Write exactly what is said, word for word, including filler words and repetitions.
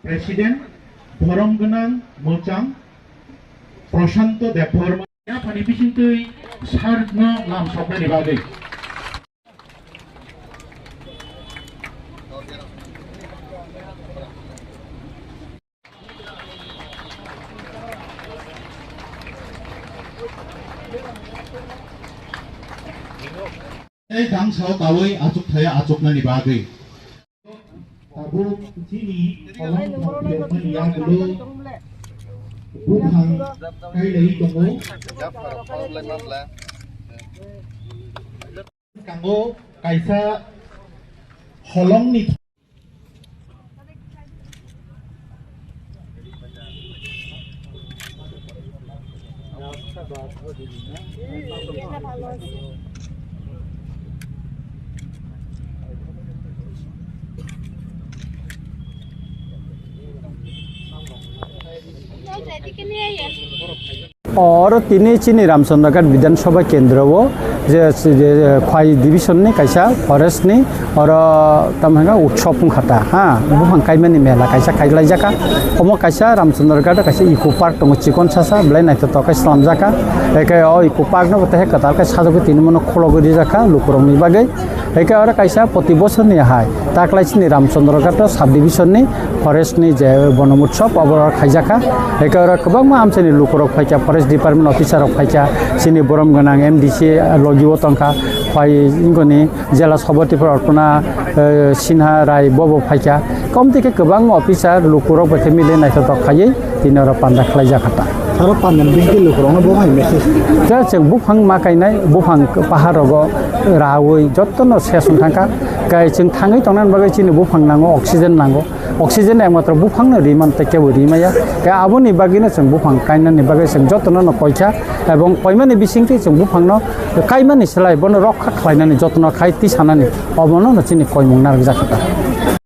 President, borom gwnang mwchang Prashanto Debbarma. Yaphani bisingtwi sir no lam soknani bagwi. Tei dangsa o tawi achuk thaya achuknani bagwi. Tabuk chini kolom thong phiyokmani yagulo buphang kailai tongo. Kango kaisa holongni Oro tini chini Ramchandraghat Bidhan Sabha Kendro o je, je, Khwai Division ni kaisa forest ni oro tamo hwnka utsob wngkha ta, ha, buphang kaimani mela kaisa kailaijaka. Omo kaisa Ramchandraghat o kaisa eco park tongo, chikon sasa belai naithotok khe slamjaka. Eke o eco park no bo tehe kwtal khe sajagwi tini mano khulogwi rijakha lukurokni bagwi. Eke oro kaisa poti bosorni hai taklaisini Ramchandraghat o sub division ni forest ni je bonom utsob obo oro khaijakha. Eke oro kwbangma amchaini lukurok phaikha, forest department officer rok phaikha, chini borom gwnang M D C logi o tongkha, phai wngkoni jela sabhapati Arpana, eh, Sinha Rai bobo phaikha. Komti khe kwbangma officer lukurok bai khe mile naithotok khaiwi tini oro panda khlaijak kha ta. Aro panda bini khe lukurokno bo hai message. Khe chwng buphang ma kainai, buphang pahar rogo raui jotono ses wng thangkha. Kai chwng thangwi tongnani bagwi chini buphang nango, oxygen nango. Oxygen ekmatro buphangno ri man tei kebo ri maya. Khe aboni bagwino chwng buphang kainani bagwi chwng jotono no koikha, ebong koimani bisingtwi chwng buphangno kaimani slai bono rokha khlainani jotono khai tisanani obono no chini koimung narwkjak kha.